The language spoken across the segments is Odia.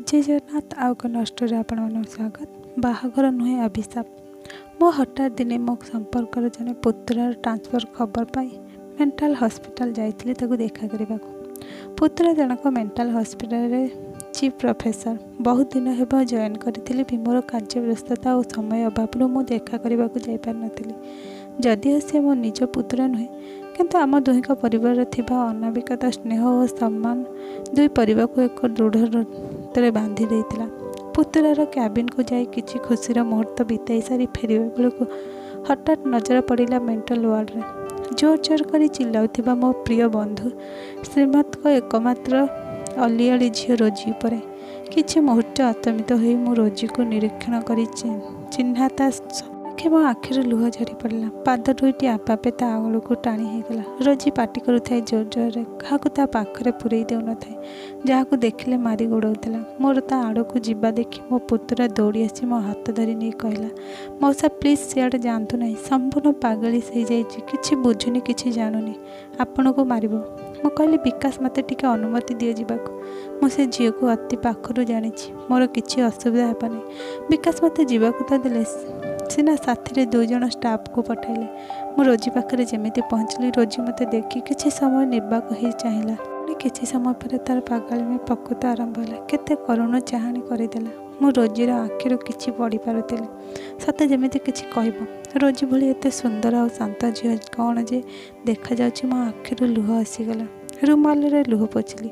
ଜୟ ଜଗନ୍ନାଥ। ଆଉ ଏକ ନଷ୍ଟରେ ଆପଣମାନଙ୍କୁ ସ୍ୱାଗତ। ବାହାଘର ନୁହେଁ, ଅଭିଶାପ। ମୁଁ ହଠାତ୍ ଦିନେ ମୋ ସମ୍ପର୍କର ଜଣେ ପୁତୁରାର ଟ୍ରାନ୍ସଫର୍ ଖବର ପାଇ ମେଣ୍ଟାଲ ହସ୍ପିଟାଲ ଯାଇଥିଲି ତାକୁ ଦେଖା କରିବାକୁ। ପୁତୁରା ଜଣକ ମେଣ୍ଟାଲ ହସ୍ପିଟାଲରେ ଚିଫ୍ ପ୍ରଫେସର। ବହୁତ ଦିନ ହେବ ଜଏନ୍ କରିଥିଲେ ବି ମୋର କାର୍ଯ୍ୟ ବ୍ୟସ୍ତତା ଓ ସମୟ ଅଭାବରୁ ମୁଁ ଦେଖା କରିବାକୁ ଯାଇପାରିନଥିଲି। ଯଦିଓ ସେ ମୋ ନିଜ ପୁତୁରା ନୁହେଁ, କିନ୍ତୁ ଆମ ଦୁହିଁଙ୍କ ପରିବାରରେ ଥିବା ଅନାବିକତା ସ୍ନେହ ଓ ସମ୍ମାନ ଦୁଇ ପରିବାରକୁ ଏକ ଦୃଢ଼ ବାନ୍ଧି ଦେଇଥିଲା। ପୁତୁରାର କ୍ୟାବିନକୁ ଯାଇ କିଛି ଖୁସିର ମୁହୂର୍ତ୍ତ ବିତାଇ ସାରି ଫେରିବା ବେଳକୁ ହଠାତ୍ ନଜର ପଡ଼ିଲା ମେଣ୍ଟାଲ ୱାର୍ଡ଼ରେ ଜୋର ଜୋର କରି ଚିଲ୍ଲାଉଥିବା ମୋ ପ୍ରିୟ ବନ୍ଧୁ ଶ୍ରୀମତଙ୍କ ଏକମାତ୍ର ଅଲିଅଳି ଝିଅ ରୋଜି ଉପରେ। କିଛି ମୁହୂର୍ତ୍ତ ଆଚମ୍ବିତ ହୋଇ ମୁଁ ରୋଜିକୁ ନିରୀକ୍ଷଣ କରି ଚିହ୍ନା ତା ଦେଖି ମୋ ଆଖିରୁ ଲୁହ ଝରି ପଡ଼ିଲା। ପାଦ ଦୁଇଟି ଆପେ ଆପେ ତା ଆଡ଼କୁ ଟାଣି ହୋଇଗଲା। ରୋଜି ପାଟି କରୁଥାଏ ଜୋର ଜୋରରେ। କାହାକୁ ତା ପାଖରେ ପୂରେଇ ଦେଉନଥାଏ। ଯାହାକୁ ଦେଖିଲେ ମାରି ଗୋଡ଼ଉଥିଲା। ମୋର ତା ଆଡ଼କୁ ଯିବା ଦେଖି ମୋ ପୁତୁରା ଦୌଡ଼ି ଆସି ମୋ ହାତ ଧରି ନେଇ କହିଲା, ମଉସା, ପ୍ଲିଜ୍ ସିଆଡ଼େ ଯାଆନ୍ତୁ ନାହିଁ। ସମ୍ପୂର୍ଣ୍ଣ ପାଗଳି ହେଇଯାଇଛି। କିଛି ବୁଝୁନି, କିଛି ଜାଣୁନି। ଆପଣଙ୍କୁ ମାରିବ। ମୁଁ କହିଲି, ବିକାଶ, ମୋତେ ଟିକେ ଅନୁମତି ଦିଅ ଯିବାକୁ। ମୁଁ ସେ ଝିଅକୁ ଅତି ପାଖରୁ ଜାଣିଛି। ମୋର କିଛି ଅସୁବିଧା ହେବ ନାହିଁ। ବିକାଶ ମୋତେ ଯିବାକୁ ତ ଦେଲେ ସିନା, ସାଥିରେ 2 ଜଣ ଷ୍ଟାଫ୍କୁ ପଠାଇଲେ। ମୁଁ ରୋଜି ପାଖରେ ଯେମିତି ପହଞ୍ଚିଲି, ରୋଜି ମୋତେ ଦେଖି କିଛି ସମୟ ନିର୍ବାକ ହୋଇ ଚାହିଁଲା। ପୁଣି କିଛି ସମୟ ପରେ ତା'ର ପାଗଳାମି ପ୍ରକୃତ ଆରମ୍ଭ ହେଲା। କେତେ କରୁଣ ଚାହାଣି କରିଦେଲା। ମୁଁ ରୋଜିର ଆଖିରୁ କିଛି ପଢ଼ିପାରୁଥିଲି, ସତେ ଯେମିତି କିଛି କହିବ। ରୋଜି ଭଳି ଏତେ ସୁନ୍ଦର ଆଉ ଶାନ୍ତ ଝିଅ କ'ଣ ଯେ ଦେଖାଯାଉଛି! ମୋ ଆଖିରୁ ଲୁହ ଆସିଗଲା। ରୁମାଲରେ ଲୁହ ପୋଛିଲି।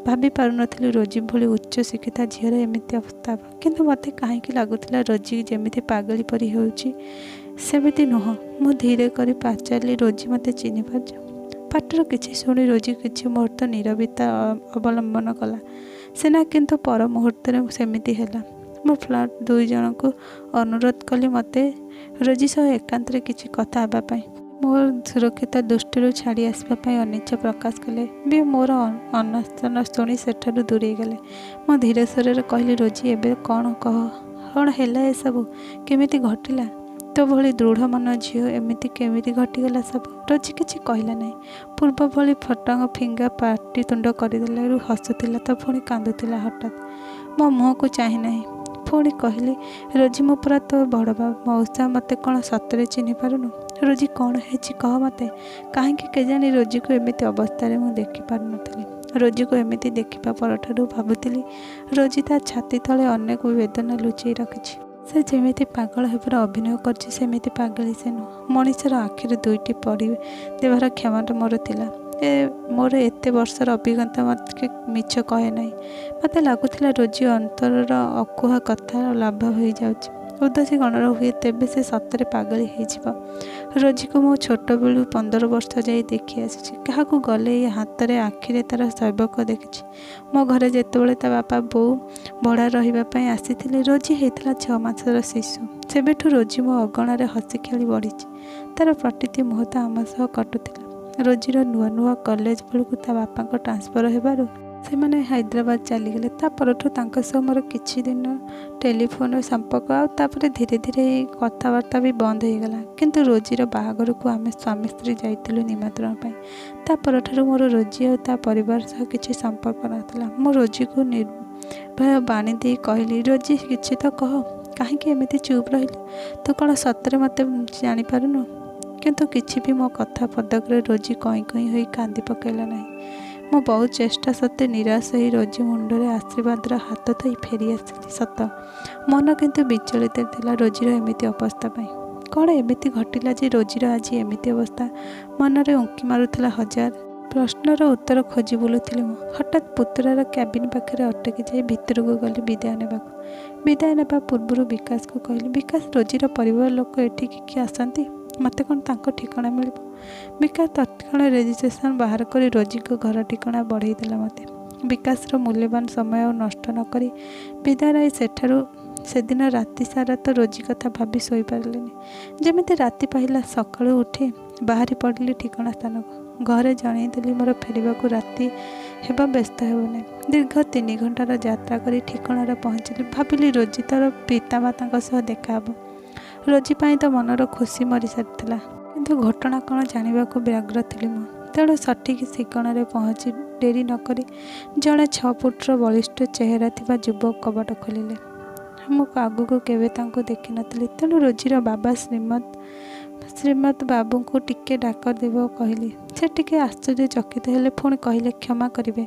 ଭାବି ପାରୁନଥିଲି ରୋଜି ଭଳି ଉଚ୍ଚ ଶିକ୍ଷିତା ଝିଅର ଏମିତି ଅବସ୍ଥା ହେବ। କିନ୍ତୁ ମୋତେ କାହିଁକି ଲାଗୁଥିଲା ରୋଜି ଯେମିତି ପାଗଳି ପରି ହେଉଛି, ସେମିତି ନୁହଁ। ମୁଁ ଧୀରେ କରି ପଚାରିଲି, ରୋଜି, ମୋତେ ଚିହ୍ନିପାରୁଛ? ପାଟିରୁ କିଛି ଶୁଣି ରୋଜି କିଛି ମୁହୂର୍ତ୍ତ ନୀରବତା ଅବଲମ୍ବନ କଲା ସିନା, କିନ୍ତୁ ପର ମୁହୂର୍ତ୍ତରେ ସେମିତି ହେଲା। ମୁଁ ଫ୍ଲାଟ୍ 2 ଜଣଙ୍କୁ ଅନୁରୋଧ କଲି ମୋତେ ରୋଜି ସହ ଏକାନ୍ତରେ କିଛି କଥା ହେବା ପାଇଁ। ମୋର ସୁରକ୍ଷିତ ଦୃଷ୍ଟିରୁ ଛାଡ଼ି ଆସିବା ପାଇଁ ଅନିଚ୍ଛା ପ୍ରକାଶ କଲେ ବି ମୋର ଅନର୍ଥନା ଶୁଣି ସେଠାରୁ ଦୂରେଇ ଗଲେ। ମୁଁ ଧୀର ସ୍ୱରରେ କହିଲି, ରୋଜି, ଏବେ କ'ଣ କହ, କ'ଣ ହେଲା ଏସବୁ? କେମିତି ଘଟିଲା? ତୋ ଭଳି ଦୃଢ଼ ମନ ଝିଅ, ଏମିତି କେମିତି ଘଟିଗଲା ସବୁ? ରୋଜି କିଛି କହିଲା ନାହିଁ। ପୂର୍ବ ଭଳି ଫଟଙ୍ଗ ଫିଙ୍ଗା ପାଟିତୁଣ୍ଡ କରିଦେଲାରୁ ହସୁଥିଲା ତ ପୁଣି କାନ୍ଦୁଥିଲା। ହଠାତ୍ ମୋ ମୁହଁକୁ ଚାହିଁ ନାହିଁ। ପୁଣି କହିଲି, ରୋଜି, ମୁଁ ପରା ତୋ ବଡ଼ ମଉସା। ମୋତେ କ'ଣ ସତରେ ଚିହ୍ନି ପାରୁନୁ? ରୋଜି, କ'ଣ ହେଇଛି କହ ମୋତେ। କାହିଁକି କେଜାଣି ରୋଜିକୁ ଏମିତି ଅବସ୍ଥାରେ ମୁଁ ଦେଖିପାରୁନଥିଲି। ରୋଜିକୁ ଏମିତି ଦେଖିବା ପରଠାରୁ ଭାବୁଥିଲି ରୋଜି ତା ଛାତି ତଳେ ଅନେକ ବେଦନା ଲୁଚେଇ ରଖିଛି। ସେ ଯେମିତି ପାଗଳ ହେବାର ଅଭିନୟ କରୁଛି, ସେମିତି ପାଗଳି ସେ ନୁହଁ। ମଣିଷର ଆଖିରୁ ଦୁଇଟି ପଢ଼ି ଦେବାର କ୍ଷମତା ମୋର ଥିଲା। ଏ ମୋର ଏତେ ବର୍ଷର ଅଭିଜ୍ଞତା ମୋତେ ମିଛ କହେ ନାହିଁ। ମୋତେ ଲାଗୁଥିଲା ରୋଜି ଅନ୍ତରର ଅକୁହା କଥା ଲାଭ ହୋଇଯାଉଛି। ଉଦାସୀ ଗଣର ହୁଏ, ତେବେ ସେ ସତରେ ପାଗଳି ହେଇଯିବ। ରୋଜିକୁ ମୁଁ ଛୋଟବେଳୁ 15 ବର୍ଷ ଯାଇ ଦେଖି ଆସିଛି। କାହାକୁ ଗଲେ ଏଇ ହାତରେ ଆଖିରେ ତା'ର ସେବକ ଦେଖିଛି। ମୋ ଘରେ ଯେତେବେଳେ ତା ବାପା ବୋଉ ଭଡ଼ା ରହିବା ପାଇଁ ଆସିଥିଲେ, ରୋଜି ହେଇଥିଲା 6 ମାସର ଶିଶୁ। ସେବେଠୁ ରୋଜି ମୋ ଅଗଣାରେ ହସି ଖେଳି ବଢ଼ିଛି। ତା'ର ପ୍ରତିଟି ମୁହୂର୍ତ୍ତ ଆମ ସହ କଟୁଥିଲା। ରୋଜିର ନୂଆ ନୂଆ କଲେଜ ବେଳକୁ ତା ବାପାଙ୍କ ଟ୍ରାନ୍ସଫର ହେବାରୁ ସେମାନେ ହାଇଦ୍ରାବାଦ ଚାଲିଗଲେ। ତା ପରଠୁ ତାଙ୍କ ସହ ମୋର କିଛି ଦିନ ଟେଲିଫୋନ୍ର ସମ୍ପର୍କ ଆଉ ତାପରେ ଧୀରେ ଧୀରେ ଏଇ କଥାବାର୍ତ୍ତା ବି ବନ୍ଦ ହୋଇଗଲା। କିନ୍ତୁ ରୋଜିର ବାହାଘରକୁ ଆମେ ସ୍ୱାମୀ ସ୍ତ୍ରୀ ଯାଇଥିଲୁ ନିମନ୍ତ୍ରଣ ପାଇଁ। ତା ପରଠାରୁ ମୋର ରୋଜି ଆଉ ତା ପରିବାର ସହ କିଛି ସମ୍ପର୍କ ନଥିଲା। ମୁଁ ରୋଜିକୁ ନିର୍ଭୟ ବାଣୀ ଦେଇ କହିଲି, ରୋଜି, କିଛି ତ କହ। କାହିଁକି ଏମିତି ଚୁପ୍ ରହିଲୁ? ତୁ କ'ଣ ସତରେ ମୋତେ ଜାଣିପାରୁନୁ? କିନ୍ତୁ କିଛି ବି ମୋ କଥା ପଦକରେ ରୋଜି କଇଁ କଇଁ ହୋଇ କାନ୍ଦି ପକାଇଲା ନାହିଁ। ମୁଁ ବହୁତ ଚେଷ୍ଟା ସତ୍ତ୍ୱେ ନିରାଶ ହୋଇ ରୋଜି ମୁଣ୍ଡରେ ଆଶୀର୍ବାଦର ହାତ ଥୋଇ ଫେରି ଆସିଲି ସତ, ମନ କିନ୍ତୁ ବିଚଳିତ ଥିଲା ରୋଜିର ଏମିତି ଅବସ୍ଥା ପାଇଁ। କ'ଣ ଏମିତି ଘଟିଲା ଯେ ରୋଜିର ଆଜି ଏମିତି ଅବସ୍ଥା? ମନରେ ଉଙ୍କି ମାରୁଥିଲା ହଜାର ପ୍ରଶ୍ନର ଉତ୍ତର ଖୋଜି ବୁଲୁଥିଲି ମୁଁ। ହଠାତ୍ ପୁତୁରାର କ୍ୟାବିନ୍ ପାଖରେ ଅଟକି ଯାଇ ଭିତରକୁ ଗଲି ବିଦାୟ ନେବାକୁ। ବିଦାୟ ନେବା ପୂର୍ବରୁ ବିକାଶକୁ କହିଲି, ବିକାଶ, ରୋଜିର ପରିବାର ଲୋକ ଏଠିକି କିଏ ଆସନ୍ତି? ମୋତେ କ'ଣ ତାଙ୍କ ଠିକଣା ମିଳିବ? ବିକାଶ ତତ୍କ୍ଷଣାତ୍ ରେଜିଷ୍ଟ୍ରେସନ ବାହାର କରି ରୋଜିଙ୍କ ଘର ଠିକଣା ବଢ଼େଇ ଦେଲା ମୋତେ। ବିକାଶର ମୂଲ୍ୟବାନ ସମୟ ଆଉ ନଷ୍ଟ ନ କରି ବିଦାୟ ନେଇ ସେଠାରୁ। ସେଦିନ ରାତି ସାରା ତ ରୋଜି କଥା ଭାବି ଶୋଇପାରିଲିନି। ଯେମିତି ରାତି ପାହିଲା, ସକାଳୁ ଉଠି ବାହାରି ପଡ଼ିଲି ଠିକଣା ସ୍ଥାନକୁ। ଘରେ ଜଣେଇଦେଲି ମୋର ଫେରିବାକୁ ରାତି ହେବ, ବ୍ୟସ୍ତ ହେବ ନାହିଁ। ଦୀର୍ଘ 3 ଘଣ୍ଟାର ଯାତ୍ରା କରି ଠିକଣାରେ ପହଞ୍ଚିଲି। ଭାବିଲି ରୋଜି ତା'ର ପିତାମାତାଙ୍କ ସହ ଦେଖାହେବ। ରୋଜି ପାଇଁ ତ ମନର ଖୁସି ମରିସାରିଥିଲା, କିନ୍ତୁ ଘଟଣା କ'ଣ ଜାଣିବାକୁ ବ୍ୟଗ୍ର ଥିଲି ମୁଁ। ତେଣୁ ସଠିକ୍ ଠିକଣାରେ ପହଞ୍ଚି ଡେରି ନକରି ଜଣେ 6 ଫୁଟର ବଳିଷ୍ଠ ଚେହେରା ଥିବା ଯୁବକ କବାଟ ଖୋଲିଲେ। ମୁଁ ଆଗକୁ କେବେ ତାଙ୍କୁ ଦେଖିନଥିଲି, ତେଣୁ ରୋଜିର ବାବା ଶ୍ରୀମତ ବାବୁଙ୍କୁ ଟିକେ ଡାକ ଦେବ କହିଲି। ସେ ଟିକେ ଆଶ୍ଚର୍ଯ୍ୟଚକିତ ହେଲେ, ପୁଣି କହିଲେ, କ୍ଷମା କରିବେ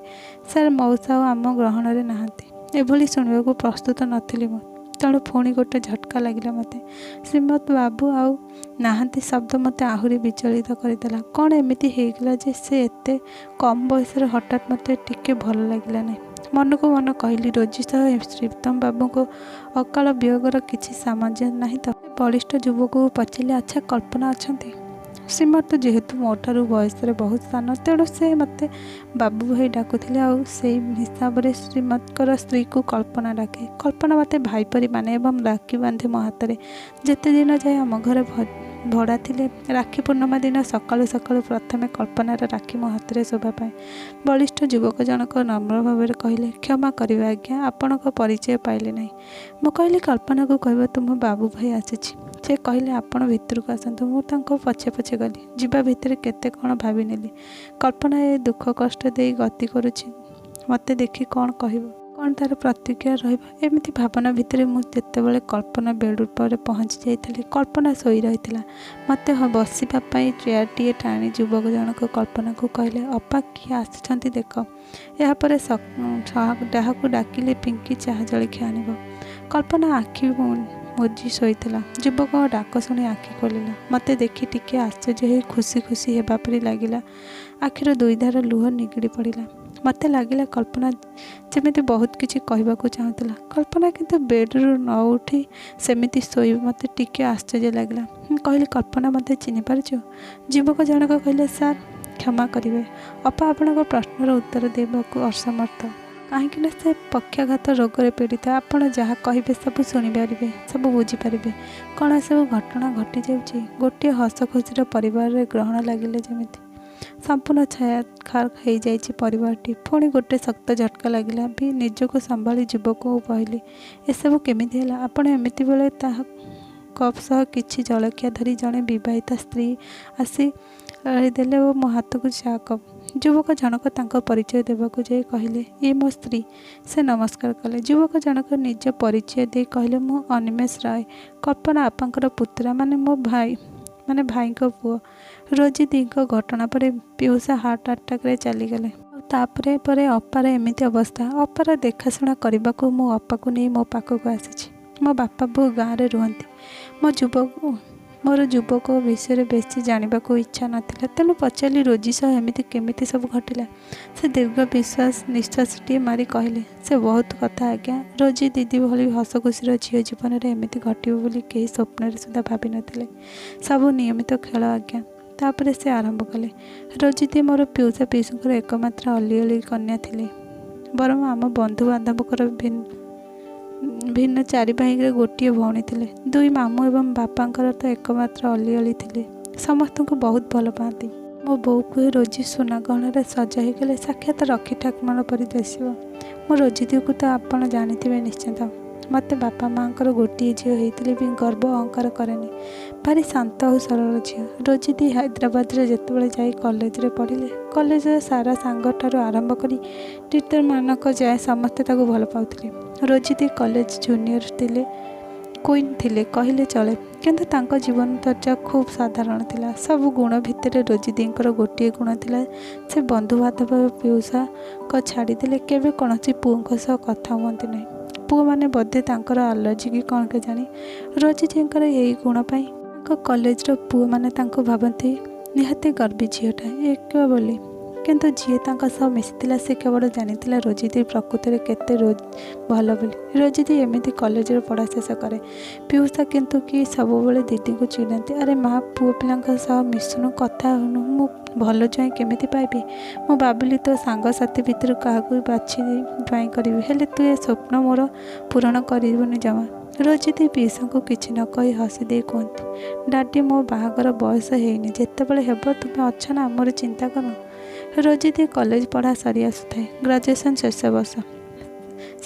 ସାର୍, ମଉସା ଆଉ ଆମ ଗ୍ରହଣରେ ନାହାନ୍ତି। ଏଭଳି ଶୁଣିବାକୁ ପ୍ରସ୍ତୁତ ନଥିଲି ମୁଁ, ତେଣୁ ପୁଣି ଗୋଟେ ଝଟକା ଲାଗିଲା ମୋତେ। ଶ୍ରୀମତ ବାବୁ ଆଉ ନାହାନ୍ତି ଶବ୍ଦ ମୋତେ ଆହୁରି ବିଚଳିତ କରିଦେଲା। କ'ଣ ଏମିତି ହେଇଗଲା ଯେ ସେ ଏତେ କମ୍ ବୟସରେ ହଠାତ୍? ମୋତେ ଟିକେ ଭଲ ଲାଗିଲା ନାହିଁ। ମନକୁ ମନ କହିଲି, ରୋଜି ସହ ଶ୍ରୀତମ ବାବୁଙ୍କ ଅକାଳ ବିୟୋଗର କିଛି ସାମଞ୍ଜସ୍ୟ ନାହିଁ ତ? ବଳିଷ୍ଠ ଯୁବକକୁ ପଚାରିଲି, ଆଚ୍ଛା, କଳ୍ପନା ଅଛନ୍ତି? ଶ୍ରୀମତ ଯେହେତୁ ମୋଠାରୁ ବୟସରେ ବହୁତ ସାନ, ତେଣୁ ସେ ମୋତେ ବାବୁ ଭାଇ ଡାକୁଥିଲେ, ଆଉ ସେଇ ହିସାବରେ ଶ୍ରୀମତଙ୍କର ସ୍ତ୍ରୀକୁ କଳ୍ପନା ଡାକେ। କଳ୍ପନା ମୋତେ ଭାଇ ପରି ମାନେ ଏବଂ ରାକ୍ଷୀ ବାନ୍ଧେ ମୋ ହାତରେ। ଯେତେ ଦିନ ଯାଏ ଆମ ଘରେ ଭଡ଼ା ଥିଲେ, ରାକ୍ଷୀ ପୂର୍ଣ୍ଣିମା ଦିନ ସକାଳୁ ସକାଳୁ ପ୍ରଥମେ କଳ୍ପନାର ରାକ୍ଷୀ ମୋ ହାତରେ ଶୋଭା ପାଏ। ବଳିଷ୍ଠ ଯୁବକ ଜଣକ ନମ୍ର ଭାବରେ କହିଲେ, କ୍ଷମା କରିବେ ଆଜ୍ଞା, ଆପଣଙ୍କ ପରିଚୟ ପାଇଲି ନାହିଁ। ମୁଁ କହିଲି, କଳ୍ପନାକୁ କହିବ ତୁମ ବାବୁ ଭାଇ ଆସିଛି। ସେ କହିଲେ, ଆପଣ ଭିତରକୁ ଆସନ୍ତୁ। ମୁଁ ତାଙ୍କ ପଛେ ପଛେ ଗଲି। ଯିବା ଭିତରେ କେତେ କ'ଣ ଭାବିନେଲି। କଳ୍ପନା ଏ ଦୁଃଖ କଷ୍ଟ ଦେଇ ଗତି କରୁଛି, ମୋତେ ଦେଖି କ'ଣ କହିବ, କ'ଣ ତା'ର ପ୍ରତିକ୍ରିୟା ରହିବ? ଏମିତି ଭାବନା ଭିତରେ ମୁଁ ଯେତେବେଳେ କଳ୍ପନା ବେଡ୍ ଉପରେ ପହଞ୍ଚି ଯାଇଥିଲି, କଳ୍ପନା ଶୋଇ ରହିଥିଲା। ମୋତେ ବସିବା ପାଇଁ ଚେୟାରଟିଏ ଟାଣି ଯୁବକ ଜଣକ କଳ୍ପନାକୁ କହିଲେ, ଅପା, କିଏ ଆସିଛନ୍ତି ଦେଖ। ଏହାପରେ ଯାହାକୁ ଡାକିଲେ ପିଙ୍କି ଚାହା ଜଳଖିଆ ଆଣିବ। କଳ୍ପନା ଆଖି ମୁଜି ଶୋଇଥିଲା। ଯୁବକଙ୍କ ଡାକ ଶୁଣି ଆଖି ଖୋଲିଲା। ମୋତେ ଦେଖି ଟିକେ ଆଶ୍ଚର୍ଯ୍ୟ ହେଇ ଖୁସି ଖୁସି ହେବା ପରି ଲାଗିଲା। ଆଖିରୁ ଦୁଇଧାର ଲୁହ ନିଗିଡ଼ି ପଡ଼ିଲା। ମୋତେ ଲାଗିଲା କଳ୍ପନା ଯେମିତି ବହୁତ କିଛି କହିବାକୁ ଚାହୁଁଥିଲା। କଳ୍ପନା କିନ୍ତୁ ବେଡ଼୍ରୁ ନ ଉଠି ସେମିତି ଶୋଇ ମୋତେ ଟିକେ ଆଶ୍ଚର୍ଯ୍ୟ ଲାଗିଲା। ମୁଁ କହିଲି, କଳ୍ପନା, ମୋତେ ଚିହ୍ନି ପାରୁଛୁ? ଯୁବକ ଜଣକ କହିଲେ, ସାର୍, କ୍ଷମା କରିବେ, ଅପା ଆପଣଙ୍କ ପ୍ରଶ୍ନର ଉତ୍ତର ଦେବାକୁ ଅସମର୍ଥ, କାହିଁକିନା ସେ ପକ୍ଷାଘାତ ରୋଗରେ ପୀଡ଼ିତ। ଆପଣ ଯାହା କହିବେ ସବୁ ଶୁଣିପାରିବେ, ସବୁ ବୁଝିପାରିବେ। କ'ଣ ଏସବୁ ଘଟଣା ଘଟିଯାଉଛି? ଗୋଟିଏ ହସ ଖୁସିର ପରିବାରରେ ଗ୍ରହଣ ଲାଗିଲେ ଯେମିତି। ସମ୍ପୂର୍ଣ୍ଣ ଛାରଖାର ହେଇଯାଇଛି ପରିବାରଟି। ପୁଣି ଗୋଟେ ଶକ୍ତ ଝଟକା ଲାଗିଲା ବି ନିଜକୁ ସମ୍ଭାଳି ଯୁବକକୁ କହିଲି, ଏସବୁ କେମିତି ହେଲା? ଆପଣ ଏମିତି ବେଳେ ତାହା କପ୍ ସହ କିଛି ଜଳଖିଆ ଧରି ଜଣେ ବିବାହିତା ସ୍ତ୍ରୀ ଆସି ଦେଲେ ଓ ମୋ ହାତକୁ ଚା କପ୍। ଯୁବକ ଜଣକ ତାଙ୍କ ପରିଚୟ ଦେବାକୁ ଯାଇ କହିଲେ, ଇଏ ମୋ ସ୍ତ୍ରୀ। ସେ ନମସ୍କାର କଲେ। ଯୁବକ ଜଣକ ନିଜ ପରିଚୟ ଦେଇ କହିଲେ, ମୁଁ ଅନିମେଷ ରାୟ, କଳ୍ପନା ଅପାଙ୍କର ପୁତୁରା, ମାନେ ମୋ ଭାଇ, ମାନେ ଭାଇଙ୍କ ପୁଅ। ରୋଜି ଦିଙ୍କ ଘଟଣା ପରେ ପିଉସା ହାର୍ଟ ଆଟାକରେ ଚାଲିଗଲେ, ଆଉ ତାପରେ ପରେ ଅପାର ଏମିତି ଅବସ୍ଥା। ଅପାର ଦେଖାଶୁଣା କରିବାକୁ ମୁଁ ଅପାକୁ ନେଇ ମୋ ପାଖକୁ ଆସିଛି। ମୋ ବାପା ବୋଉ ଗାଁରେ ରୁହନ୍ତି। ମୋ ଯୁବକ ମୋର ଯୁବକ ବିଷୟରେ ବେଶୀ ଜାଣିବାକୁ ଇଚ୍ଛା ନଥିଲା, ତେଣୁ ପଚାରିଲି, ରୋଜି ସହ ଏମିତି କେମିତି ସବୁ ଘଟିଲା? ସେ ଦୀର୍ଘ ବିଶ୍ୱାସ ନିଶ୍ୱାସଟିଏ ମାରି କହିଲେ, ସେ ବହୁତ କଥା ଆଜ୍ଞା। ରୋଜି ଦିଦି ଭଳି ହସଖୁସିର ଝିଅ ଜୀବନରେ ଏମିତି ଘଟିବ ବୋଲି କେହି ସ୍ୱପ୍ନରେ ସୁଦ୍ଧା ଭାବିନଥିଲେ। ସବୁ ନିୟମିତ ଖେଳ ଆଜ୍ଞା। ତାପରେ ସେ ଆରମ୍ଭ କଲେ, ରୋଜି ଦି ମୋର ପିଉସା ପିଉସୀଙ୍କର ଏକମାତ୍ର ଅଲିଅଳି କନ୍ୟା ଥିଲେ। ବରଂ ଆମ ବନ୍ଧୁବାନ୍ଧବଙ୍କର ଭିନ୍ନ ଚାରି ଭାଇଙ୍କର ଗୋଟିଏ ଭଉଣୀ ଥିଲେ। ଦୁଇ ମାମୁଁ ଏବଂ ବାପାଙ୍କର ତ ଏକମାତ୍ର ଅଲିଅଳି ଥିଲେ। ସମସ୍ତଙ୍କୁ ବହୁତ ଭଲ ପାଆନ୍ତି। ମୋ ବୋଉ କୁହେ, ରୋଜି ସୁନା ଗହଣାରେ ସଜ ହେଇଗଲେ ସାକ୍ଷାତ ରକ୍ଷୀ ଠାକୁରାଣୀ ପରି ଦିଶିବ। ମୋ ରୋଜିଦିକୁ ତ ଆପଣ ଜାଣିଥିବେ ନିଶ୍ଚିନ୍ତ। ମୋତେ ବାପା ମାଆଙ୍କର ଗୋଟିଏ ଝିଅ ହେଇଥିଲେ ବି ଗର୍ବ ଅହଙ୍କାର କରେନି। ଭାରି ଶାନ୍ତ ଆଉ ସରଳ ଝିଅ। ରୋଜିଦି ହାଇଦ୍ରାବାଦରେ ଯେତେବେଳେ ଯାଇ କଲେଜରେ ପଢ଼ିଲେ, କଲେଜର ସାରା ସାଙ୍ଗଠାରୁ ଆରମ୍ଭ କରି ଟିଚରମାନଙ୍କ ଯାଏଁ ସମସ୍ତେ ତାକୁ ଭଲ ପାଉଥିଲେ। ରୋଜିଦି କଲେଜ ଜୁନିୟର ଥିଲେ, କୁଇନ୍ ଥିଲେ କହିଲେ ଚଳେ। କିନ୍ତୁ ତାଙ୍କ ଜୀବନଚର୍ଯ୍ୟା ଖୁବ୍ ସାଧାରଣ ଥିଲା। ସବୁ ଗୁଣ ଭିତରେ ରୋଜିଦିଙ୍କର ଗୋଟିଏ ଗୁଣ ଥିଲା, ସେ ବନ୍ଧୁବାନ୍ଧବ ପିଉସାଙ୍କ ଛାଡ଼ିଦେଲେ କେବେ କୌଣସି ପୁଅଙ୍କ ସହ କଥା ହୁଅନ୍ତି ନାହିଁ। ପୁଅମାନେ ବୋଧେ ତାଙ୍କର ଆଲର୍ଜି କି କ'ଣ କେଜାଣି। ରୋଜିଦିଙ୍କର ଏହି ଗୁଣ ପାଇଁ ତାଙ୍କ କଲେଜର ପୁଅମାନେ ତାଙ୍କୁ ଭାବନ୍ତି ନିହାତି ଗର୍ବୀ ଝିଅଟା ଏକ ବୋଲି। କିନ୍ତୁ ଯିଏ ତାଙ୍କ ସହ ମିଶିଥିଲା, ସେ କେବଳ ଜାଣିଥିଲା ରୋଜିଦି ପ୍ରକୃତରେ କେତେ ଭଲ ବୋଲି। ରୋଜିଦି ଏମିତି କଲେଜର ପଢ଼ା ଶେଷ କରେ। ପିଉସା କିନ୍ତୁ କି ସବୁବେଳେ ଦିଦିଙ୍କୁ ଚିଡ଼ାନ୍ତି, ଆରେ ମା, ପୁଅ ପିଲାଙ୍କ ସହ ମିଶୁନୁ, କଥା ହେଉନୁ, ମୁଁ ଭଲ ଜ୍ୱାଇଁ କେମିତି ପାଇବି? ମୁଁ ଭାବିଲି ତୋ ସାଙ୍ଗସାଥି ଭିତରୁ କାହାକୁ ବାଛି ଜ୍ୱାଇଁ କରିବି, ହେଲେ ତୁ ଏ ସ୍ୱପ୍ନ ମୋର ପୂରଣ କରିବୁନି ଜମା। ରୋଜିଦି ପିଉସାଙ୍କୁ କିଛି ନ କହି ହସିଦେଇ କୁହନ୍ତି, ଡାଡି, ମୋ ବାହାଘର ବୟସ ହେଇନି, ଯେତେବେଳେ ହେବ ତୁମେ ଅଛ ନା, ମୋର ଚିନ୍ତା କର। ରୋଜିଦି କଲେଜ ପଢ଼ା ସରି ଆସୁଥାଏ। ଗ୍ରାଜୁଏସନ୍ ଶେଷ ବର୍ଷ।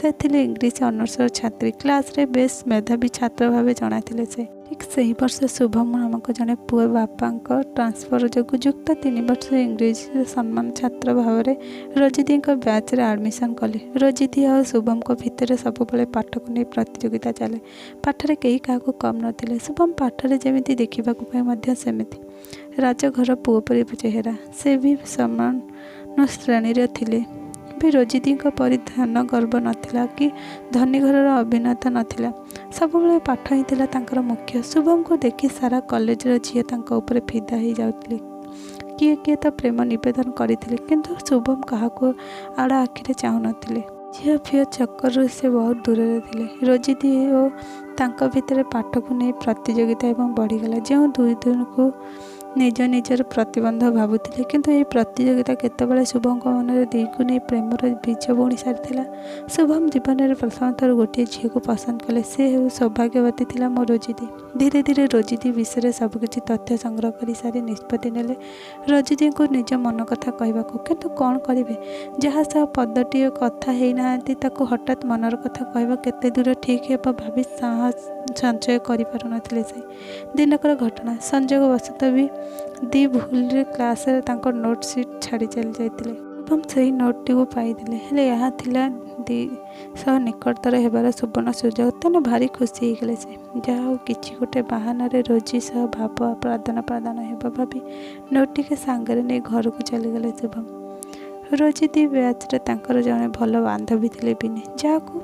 ସେ ଥିଲେ ଇଂଲିଶ ଅନର୍ସର ଛାତ୍ରୀ। କ୍ଲାସ୍ରେ ବେଶ୍ ମେଧାବୀ ଛାତ୍ର ଭାବେ ଜଣାଥିଲେ ସେ। ଠିକ୍ ସେହି ବର୍ଷ ଶୁଭମ ନାମକ ଜଣେ ପୁଅ ବାପାଙ୍କ ଟ୍ରାନ୍ସଫର ଯୋଗୁଁ ଯୁକ୍ତ 3 ବର୍ଷ ଇଂରାଜୀର ସମ୍ମାନ ଛାତ୍ର ଭାବରେ ରୋଜିଦିଙ୍କ ବ୍ୟାଚ୍ରେ ଆଡ଼ମିସନ୍ କଲେ। ରୋଜିଦି ଆଉ ଶୁଭମଙ୍କ ଭିତରେ ସବୁବେଳେ ପାଠକୁ ନେଇ ପ୍ରତିଯୋଗିତା ଚାଲେ। ପାଠରେ କେହି କାହାକୁ କମ୍ ନଥିଲେ। ଶୁଭମ ପାଠରେ ଯେମିତି, ଦେଖିବାକୁ ପାଇଁ ମଧ୍ୟ ସେମିତି। ରାଜଘର ପୁଅ ପରି ଚେହେରା। ସେ ବି ସମାନ ଶ୍ରେଣୀର ଥିଲେ ବି ରୋଜିଦିଙ୍କ ପରି ଧନ ଗର୍ବ ନଥିଲା କି ଧନୀ ଘରର ଅଭିନେତା ନଥିଲା। ସବୁବେଳେ ପାଠ ହିଁ ଥିଲା ତାଙ୍କର ମୁଖ୍ୟ। ଶୁଭମକୁ ଦେଖି ସାରା କଲେଜର ଝିଅ ତାଙ୍କ ଉପରେ ଫିଦା ହେଇଯାଉଥିଲେ। କିଏ କିଏ ତ ପ୍ରେମ ନିବେଦନ କରିଥିଲେ, କିନ୍ତୁ ଶୁଭମ କାହାକୁ ଆଡ଼ ଆଖିରେ ଚାହୁଁନଥିଲେ। ଝିଅ ଫିଅ ଚକ୍କରରୁ ସେ ବହୁତ ଦୂରରେ ଥିଲେ। ରୋଜିଦି ଓ ତାଙ୍କ ଭିତରେ ପାଠକୁ ନେଇ ପ୍ରତିଯୋଗିତା ଏବଂ ବଢ଼ିଗଲା। ଯେଉଁ ଦୁଇ ଦୁହିଁଙ୍କୁ ନିଜ ନିଜର ପ୍ରତିବନ୍ଧ ଭାବୁଥିଲେ, କିନ୍ତୁ ଏହି ପ୍ରତିଯୋଗିତା କେତେବେଳେ ଶୁଭମଙ୍କ ମନରେ ଦିକୁ ନେଇ ପ୍ରେମର ବୀଜ ବୁଣି ସାରିଥିଲା। ଶୁଭମ ଜୀବନରେ ପ୍ରଥମ ଥର ଗୋଟିଏ ଝିଅକୁ ପସନ୍ଦ କଲେ। ସେ ହେଉ ସୌଭାଗ୍ୟବତୀ ଥିଲା ମୋ ରୋଜିଦି। ଧୀରେ ଧୀରେ ରୋଜିଦି ବିଷୟରେ ସବୁକିଛି ତଥ୍ୟ ସଂଗ୍ରହ କରି ସାରି ନିଷ୍ପତ୍ତି ନେଲେ ରୋଜିଦିଙ୍କୁ ନିଜ ମନ କଥା କହିବାକୁ। କିନ୍ତୁ କ'ଣ କରିବେ? ଯାହା ସହ ପଦଟିଏ କଥା ହେଇନାହାନ୍ତି, ତାକୁ ହଠାତ୍ ମନର କଥା କହିବା କେତେ ଦୂର ଠିକ୍ ହେବ ଭାବି ସାହସ ସଞ୍ଚୟ କରିପାରୁନଥିଲେ ସେ। ଦିନକର ଘଟଣା, ସଂଯୋଗ ବଶତଃ ବି ଦି ଭୁଲରେ କ୍ଲାସ୍ରେ ତାଙ୍କ ନୋଟ୍ ସିଟ୍ ଛାଡ଼ି ଚାଲି ଯାଇଥିଲେ। ଏବଂ ସେହି ନୋଟ୍ଟିକୁ ପାଇଥିଲେ। ହେଲେ ଏହା ଥିଲା ଦି ସହ ନିକଟତର ହେବାର ସୁବର୍ଣ୍ଣ ସୁଯୋଗ। ତେଣୁ ଭାରି ଖୁସି ହେଇଗଲେ ସେ। ଯାହା ହଉ, କିଛି ଗୋଟେ ବାହାନାରେ ରୋଜି ସହ ଭାବ ଆଦାନ ପ୍ରଦାନ ହେବ ଭାବି ନୋଟ୍ଟିକୁ ସାଙ୍ଗରେ ନେଇ ଘରକୁ ଚାଲିଗଲେ ଶୁଭମ। ରୋଜି ଦି ବ୍ୟାଚ୍ରେ ତାଙ୍କର ଜଣେ ଭଲ ବାନ୍ଧବୀ ଥିଲେ ବିନି, ଯାହାକୁ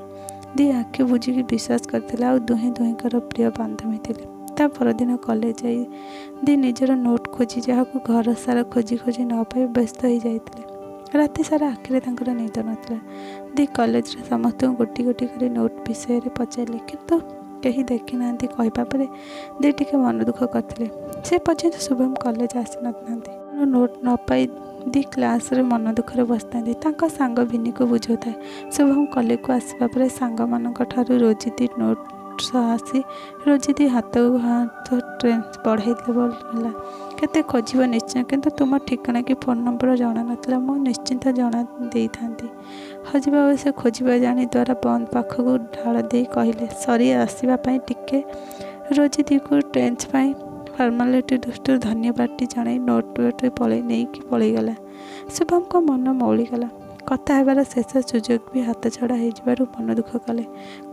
ଦି ଆଖି ବୁଜିକି ବିଶ୍ୱାସ କରିଥିଲେ, ଆଉ ଦୁହେଁ ଦୁହିଁଙ୍କର ପ୍ରିୟ ବାନ୍ଧବୀ ଥିଲେ। ତା ପରଦିନ କଲେଜ ଯାଇ ଦି ନିଜର ନୋଟ୍ ଖୋଜି, ଯାହାକୁ ଘର ସାରା ଖୋଜି ଖୋଜି ନ ପାଇ ବ୍ୟସ୍ତ ହେଇଯାଇଥିଲେ। ରାତି ସାରା ଆଖିରେ ତାଙ୍କର ନିଦ ନଥିଲା। ଦି କଲେଜରେ ସମସ୍ତଙ୍କୁ ଗୋଟି ଗୋଟି କରି ନୋଟ୍ ବିଷୟରେ ପଚାରିଲେ, କିନ୍ତୁ କେହି ଦେଖିନାହାନ୍ତି କହିବା ପରେ ଦି ଟିକେ ମନ ଦୁଃଖ କରିଥିଲେ। ସେ ପର୍ଯ୍ୟନ୍ତ ଶୁଭମ କଲେଜ ଆସିନଥାନ୍ତି। ନୋଟ୍ ନ ପାଇ ଦି କ୍ଲାସ୍ରେ ମନ ଦୁଃଖରେ ବସିଥାନ୍ତି। ତାଙ୍କ ସାଙ୍ଗ ଭିନିକୁ ବୁଝାଉଥାଏ। ଶୁଭମ କଲେଜକୁ ଆସିବା ପରେ ସାଙ୍ଗମାନଙ୍କ ଠାରୁ ରୋଜିଦି ନୋଟ୍ ସହ ଆସି ରୋଜିଦି ହାତକୁ ହାତ ଟ୍ରେନ୍ ବଢ଼ାଇଦେବ ହେଲା। କେତେ ଖୋଜିବ ନିଶ୍ଚୟ, କିନ୍ତୁ ତୁମ ଠିକଣା କି ଫୋନ୍ ନମ୍ବର ଜଣା ନଥିଲା, ମୁଁ ନିଶ୍ଚିନ୍ତ ଜଣା ଦେଇଥାନ୍ତି। ହଜିବା ସେ ଖୋଜିବା ଜାଣି ଦ୍ୱାରା ବନ୍ଦ ପାଖକୁ ଢାଳ ଦେଇ କହିଲେ ସରି ଆସିବା ପାଇଁ ଟିକେ। ରୋଜିଦିକୁ ଟେନ୍ସ ପାଇଁ ଫର୍ମାଲିଟି ଦୃଷ୍ଟିରୁ ଧନ୍ୟବାଦଟି ଜଣାଇ ନୋଟ୍ ପଳେଇ ନେଇକି ପଳେଇଗଲା। ଶୁଭମଙ୍କ ମନ ମଉଳିଗଲା। କଥା ହେବାର ଶେଷ ସୁଯୋଗ ବି ହାତଛଡ଼ା ହେଇଯିବାରୁ ମନ ଦୁଃଖ କଲେ।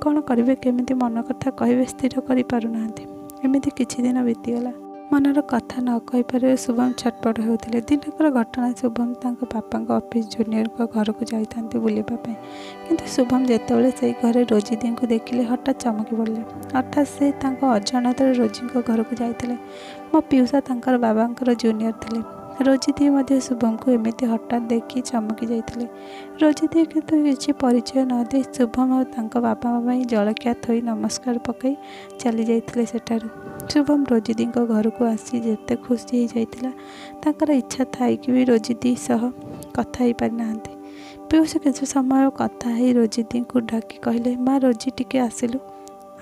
କ'ଣ କରିବେ, କେମିତି ମନ କଥା କହିବେ, ସ୍ଥିର କରିପାରୁନାହାନ୍ତି। ଏମିତି କିଛି ଦିନ ବିତିଗଲା। ମନର କଥା ନ କହିପାରିବା ଶୁଭମ ଛଟପଟ ହେଉଥିଲେ। ଦିନକର ଘଟଣା, ଶୁଭମ ତାଙ୍କ ବାପାଙ୍କ ଅଫିସ୍ ଜୁନିୟରଙ୍କ ଘରକୁ ଯାଇଥାନ୍ତି ବୁଲିବା ପାଇଁ। କିନ୍ତୁ ଶୁଭମ ଯେତେବେଳେ ସେଇ ଘରେ ରୋଜିଦିଙ୍କୁ ଦେଖିଲେ, ହଠାତ୍ ଚମକି ପଡ଼ିଲେ। ଅର୍ଥାତ୍ ସେ ତାଙ୍କ ଅଜାଣତରେ ରୋଜିଙ୍କ ଘରକୁ ଯାଇଥିଲେ। ମୋ ପିଉସା ତାଙ୍କର ବାବାଙ୍କର ଜୁନିୟର ଥିଲେ। ରୋଜିଦି ମଧ୍ୟ ଶୁଭମକୁ ଏମିତି ହଠାତ୍ ଦେଖି ଚମକି ଯାଇଥିଲେ। ରୋଜିଦି କିନ୍ତୁ କିଛି ପରିଚୟ ନ ଦେଇ ଶୁଭମ ଆଉ ତାଙ୍କ ବାପାଙ୍କ ପାଇଁ ଜଳଖିଆ ଥୋଇ ନମସ୍କାର ପକାଇ ଚାଲି ଯାଇଥିଲେ ସେଠାରୁ। ଶୁଭମ ରୋଜିଦିଙ୍କ ଘରକୁ ଆସି ଯେତେ ଖୁସି ହେଇଯାଇଥିଲା, ତାଙ୍କର ଇଚ୍ଛା ଥାଇକି ବି ରୋଜିଦି ସହ କଥା ହେଇପାରିନାହାନ୍ତି। ପିଉସୀ କିଛି ସମୟ କଥା ହେଇ ରୋଜିଦିଙ୍କୁ ଡାକି କହିଲେ, ମା ରୋଜି, ଟିକେ ଆସିଲୁ।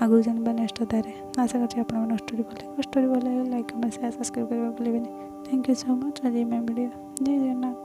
ଆଗକୁ ଜାଣିବା ନେକ୍ସଟ ଅଧ୍ୟାୟରେ। ଆଶା କରୁଛି ଆପଣମାନଙ୍କୁ ଷ୍ଟୋରି ଭଲ ଲାଗିବ। ଷ୍ଟୋରି ଭଲ ଲାଗିଲେ ଲାଇକ୍, କମେଣ୍ଟ, ସେୟାର, ସବସ୍କ୍ରାଇବ୍ କରିବାକୁ ଭୁଲିବେନି। Thank you so much. ଆଜି my video. Jay Jagannath.